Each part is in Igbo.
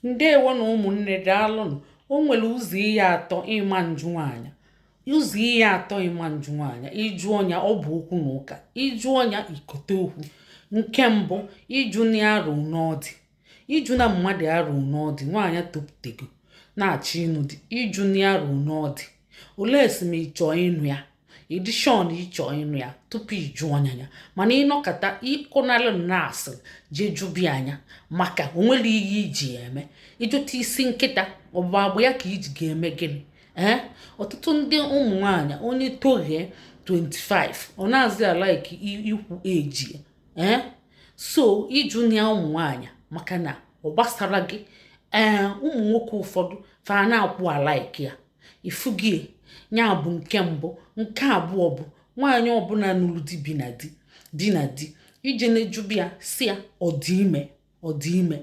Ndewo na ụmụnne, daalụnụ. O nwere ụzọ ihe atọ ịma njụ nwaanyị, ụzọ ihe atọ ịma njụ nwaanyị. Ịjụ ọnya, ọ bụ okwu na ụka. Ịjụ ọnya, ikote okwu. Nke mbụ, ịjụ na arụ n'ọdị, ịjụ na mmadụ arụ n'ọdị. Nwaanyị toputego na-achọ ịnụ di, ịjụ na arụ n'ọdị, olee esi ma ị chọọ ịnụ ya, edishọn ịchọ ịnụ ya tupu ịjụ ọnya ya. Mana ịnọkọta ịkụnalụ na asịrị jee jụbịa anya maka onwere ihe iji ya eme. Ịjụta isi nkịta, ọ bụ agba ya ka iji ga-eme gịnị? Ee, ọtụtụ ndị ụmụ nwaanyị, onye toghee 25, ọ na-azị a-like ikwu eji. Ee, so ịjụ ya ụmụ nwaanyị maka na ọ gbasara gị. Ee, ụmụ nwoke ụfọdụ fa na-akwụ a-like ya ifugie ya. Bụ nke mbụ. Nke abụọ bụ nwaanyị ọbụla nụrụ di, bi na di, di na di, ije na-ejubia si ya ọ dị ime, ọ dị ime,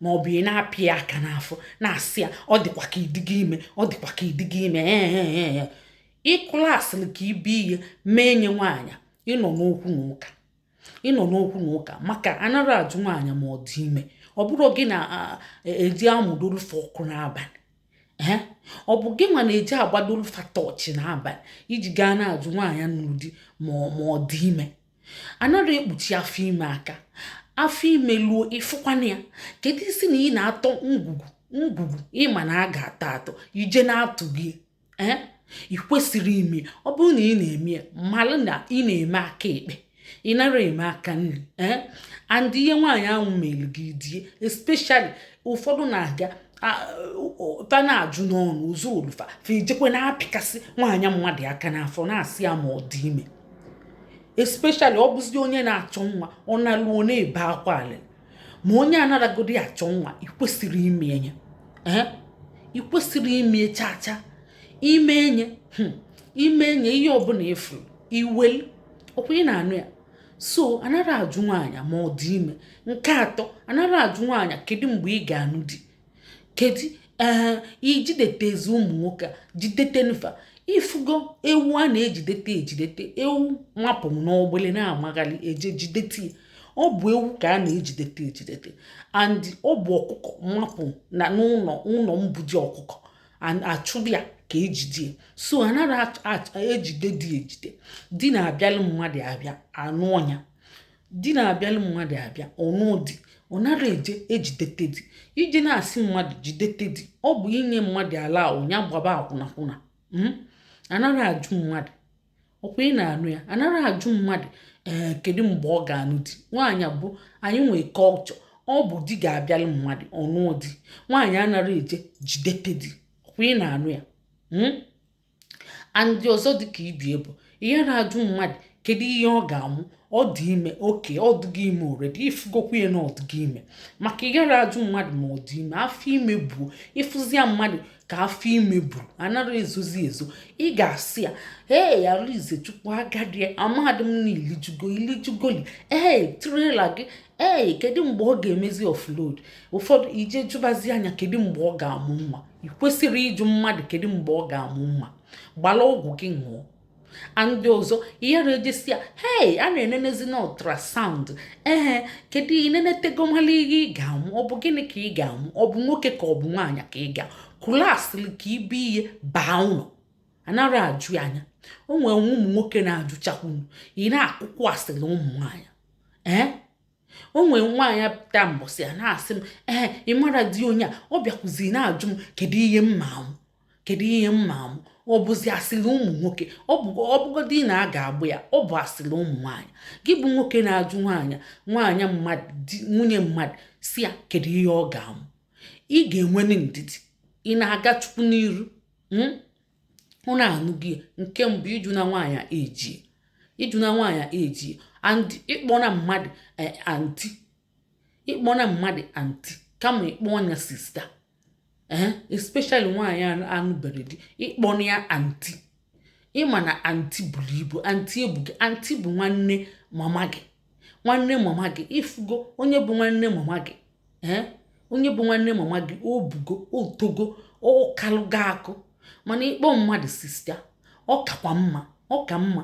ma ọ bụ ị na-apị ya aka n'afọ na-asị ya ọ dịkwa ka ịdịgo ime, ọ dịkwa ka ịdịgo ime. Ee, ịkụla asịrị ka ibe ihe mee nye nwaanyị. Ịnọ n'okwu na ụka, ịnọ n'okwu na ụka, maka anara ajụ nwaanyị ma ọ dị ime. Ọ bụrụ gị na-eji amụdolufe ọkụ n'abalị, ee, ọ bụ gị nwa na-eji agbadolufa tọọchị n'abalị iji gaa na-ajụ nwaanyị nụrụ di ma ọ dị ime. Anara ekpuchi afọ ime aka. Afọ ime luo, ịfụkwana ya. Kedu isi na ị na-atọ ngwugwu ngwugwu ịma na a ga-atọ atọ ije na-atụ gị? Ee, ị kwesịrị ime. Ọ bụrụ na ị na-eme ya, malụ na ị na-eme aka ekpe, ị nara eme aka nri. Ee, and ihe nwaanyị ahụ mere gị die, especially ụfọdụ na-aga fa na-ajụ n'ọnụ ụzọ olufa, fa ejekwe na-apịkasị nwaanyị mmadụ aka n'afọ na-asị ya ma ọ dị ime. Especially ọ bụzi onye na-achọ nwa, ọ na-alụọ na-ebe akwa alịrị. Ma onye anaragodi achọ nwa, ị kwesịrị ime enye. Ee, ị kwesịrị ime chaa chaa ime enye. Ime enye ihe ọbụla ịfụrụ iwelu ọkwa ị na-anụ ya. So anara ajụ nwaanyị ma ọ dị ime. Nke atọ, anara ajụ nwaanyị kedu mgbe ị ga-anụ di, kedu. Ee, ijidetezi ụmụ nwoke a jidete nfa. Ifugo ewu a na-ejidete ejidete, ewu mapụ n'ogbele na-amagharị eje jidete ya. Ọ bụ ewu ka a na-ejidete ejidete, and ọ bụ ọkụkọ mapụ na n'ụlọ ụlọ mbudi ọkụkọ, achụrụ ya ka ejide. So anara ejide di ejide. Di na-abịalụ mmadụ abịa anụ ọnya, di na-abịalụ mmadụ abịa ọnụ di. Ọ nara eje ejidete di. Ije na-asị mmadụ jidete di, ọ bụ inye mmadụ ala ụnya gbaba akwụnakwụna. Anara ajụ mmadụ ọkwa ị na-anụ ya. Anara ajụ mmadụ, ee, kedu mgbe ọ ga-anụ di. Nwaanyị bụ anyị nwee kọlchọ, ọ bụ di ga-abịalụ mmadụ ọnụ di. Nwaanyị anara eje jidete di, ọkwa ị na-anụ ya. Andị ọzọ dịka ibie bụ ihe na-ajụ mmadụ kedu ihe ọ ga-amụ. Ọ dị ime oke, ọ dịgo ime already, ifugokwa ya na ọ dịgo ime. Maka ị gara ajụ mmadụ ma ọ dị ime, afọ ime buo, ịfụzia mmadụ ka afọ ime buru, anara ezozi ezo. Ị ga-asị ya, "Ee, Arize Chukwu agadi amadị m na ilijugo ilijugoli. Ee, trailer gị, ee, kedu mgbe ọ ga-emezi offload?" Ụfọdụ ije jụbazi anya kedu mgbe ọ ga-amụ nwa. Ị kwesịrị ịjụ mmadụ kedu mgbe ọ ga-amụ nwa. Gbara ọgwụ gị ṅụọ. Ndị ọzọ ihere ejesi ya, "Hey, a na-enenezi na ultrasound. Ee, kedu inenetego mala ihe ị ga-amụ? Ọ bụ gịnị ka ị ga-amụ? Ọ bụ nwoke ka ọ bụ nwaanyị ka ị ga kụlasịrị ka ibe ihe baa ụlọ?" Anara ajụ ya anya. O nwere ụmụ nwoke na-ajụchakwunu, ị na-akụkwu asịrị ụmụ nwaanyị. Ee, o nwere nwaanyị pụta mbọsị a na-asị m, "Ee, ị mara di onye a, ọ bịakwuzi na-ajụ m kedu ihe m ma amụ, kedu ihe m ma amụ." Ọ bụzi asịrị ụmụ nwoke. Ọ bụgodị na a ga-agbụ ya, ọ bụ asịrị ụmụ nwaanyị. Gị bụ nwoke na-ajụ nwaanyị, nwaanyị mmadụ di, nwunye mmadụ, si ya kedu ihe ọ ga-amụ, ị ga-enwe ndidi, ị na-aga Chukwu n'iru ụ na-anụ gị. Nke mbụ, ịjụ na nwaanyị eji, ịjụ na nwaanyị eji, and ịkpọ na mmadụ aunty, ịkpọ na mmadụ aunty kama ịkpọ ọnya sister. Ee, especially nwaanyị anụbere di, ịkpọ ya aunty. Ịma na aunty buru ibu, aunty ebughị. Aunty bụ nwanne mama gị, nwanne mama gị. Ifugo onye bụ nwanne mama gị? Ee, onye bụ nwanne mama gị, o bugo, o togo, ọ kalụgo akụ. Mana ịkpọ mmadụ sister, ọ kakwa mma, ọ ka mma,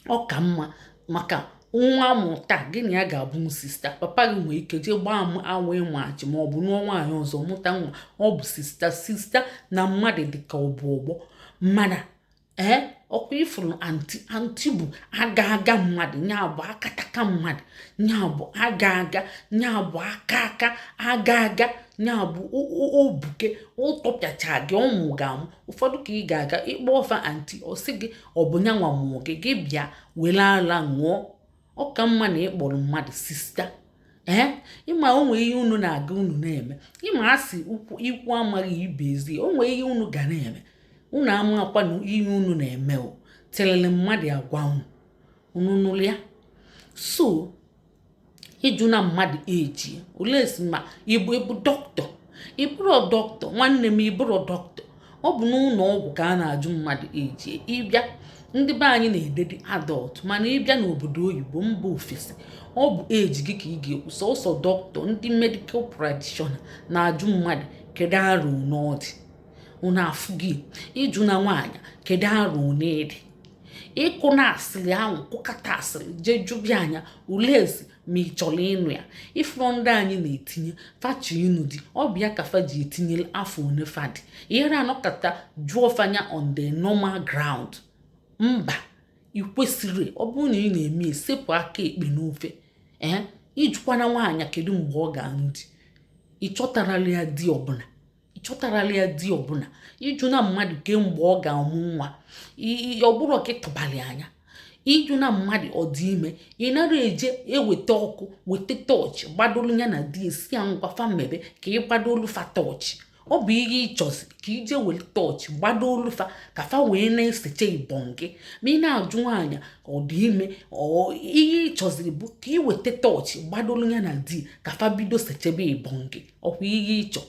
ọ ka mma, maka Nwa mụta gị na ya ga-abụ sister. Papa gị nwere ike jee gbaa m awa ịmụachi ma ọ bụ nụọ nwaanyị ọzọ mụta nwa, ọ bụ sister. Sister na mmadụ dịka ọ bụ ọgbọ. Mana ee, ọkwa ifuru aunty, aunty bụ aga aga mmadụ, nya bụ akataka mmadụ, nya bụ aga aga, nya bụ aka aka aga aga, nya bụ obuke ụtọpịacha gị ụmụ ga-amụ. Ụfọdụ ka ị ga-aga ịkpọ ọfa aunty, ọ sị gị ọ bụ nyanwa mụọ gị. Gị bịa were ala ṅụọ. Ọ ka mma na ịkpọrọ mmadụ sister. Ee, ịma o nwee ihe unu na-aga unu na-eme, ịma asị ikwu amaghị ibe ezi. O nwee ihe unu ga na-eme, unu amakwa na ihe unu na-eme o tilili mmadụ agwa unu, unu nụrụ ya. So ịjụ na mmadụ eji olee si ma ịbụ dọkịta, ịbụrụ dọkịta, nwanne m, ịbụrụ dọkịta. Ọ bụ n'ụlọ ọgwụ ka a na-ajụ mmadụ eji. Ịbịa, ndị be anyị na-ededi adult, mana ịbịa n'obodo oyibo, mba ofesi, ọ bụ eji gị ka ị ga-ekwu. Sọsọ dọkịta, ndị medical practitioner na-ajụ mmadụ kedu arụ n'ọdị. Unu afụ gị ịjụ na nwaanyị kedu arụ n'ịdị, ịkụ na asịrị ahụ, kụkata asịrị jee jụbịa anya ulezi ma ị chọrọ ịnụ ya. Ifuru ndị anyị na-etinye fachi ịnụ di, ọ bụ ya ka fa ji etinye afọ one fa dị. Ihere anọkata jụọ fanya on the normal ground. Mba, ị kwesịrị. Ọ bụrụ na ị na-eme, esepụ aka ekpe n'ofe. Ee, ijụkwana nwaanyị kedu mgbe ọ ga-anụ di, ị chọtarala ya di ọbụla, ị chọtarala ya di ọbụla. Ịjụ na mmadụ kemgbe ọ ga-amụ nwa, ọ bụrụ ka ịtụbalị anya ịjụ na mmadụ ọ dị ime, ị nara eje eweta ọkụ, weta tọọchị gbadolu ya na di esi ya ngwa fa mmebe ka ị gbadolu fa tọọchị. Ọ bụ ihe ịchọzi ka ije were tọọchị gbadolu fa ka fa wee na-eseche ibọn gị. Ma ị na-ajụ nwaanyị ọ dị ime, ihe ịchọziri bụ ka ị weta tọọchị gbadolu ya na di ka fa bido sechebe ibọn gị. Ọkwa ihe ịchọ?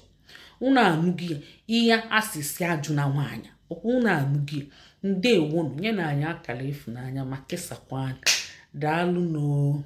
Unu anụghị ihe asịsị ajụ na nwaanyị? Ọkwa unu anụghị? Ndewonu. Nye na anyị akara ịfụnanya ma kesakwa. Daalụ nụ.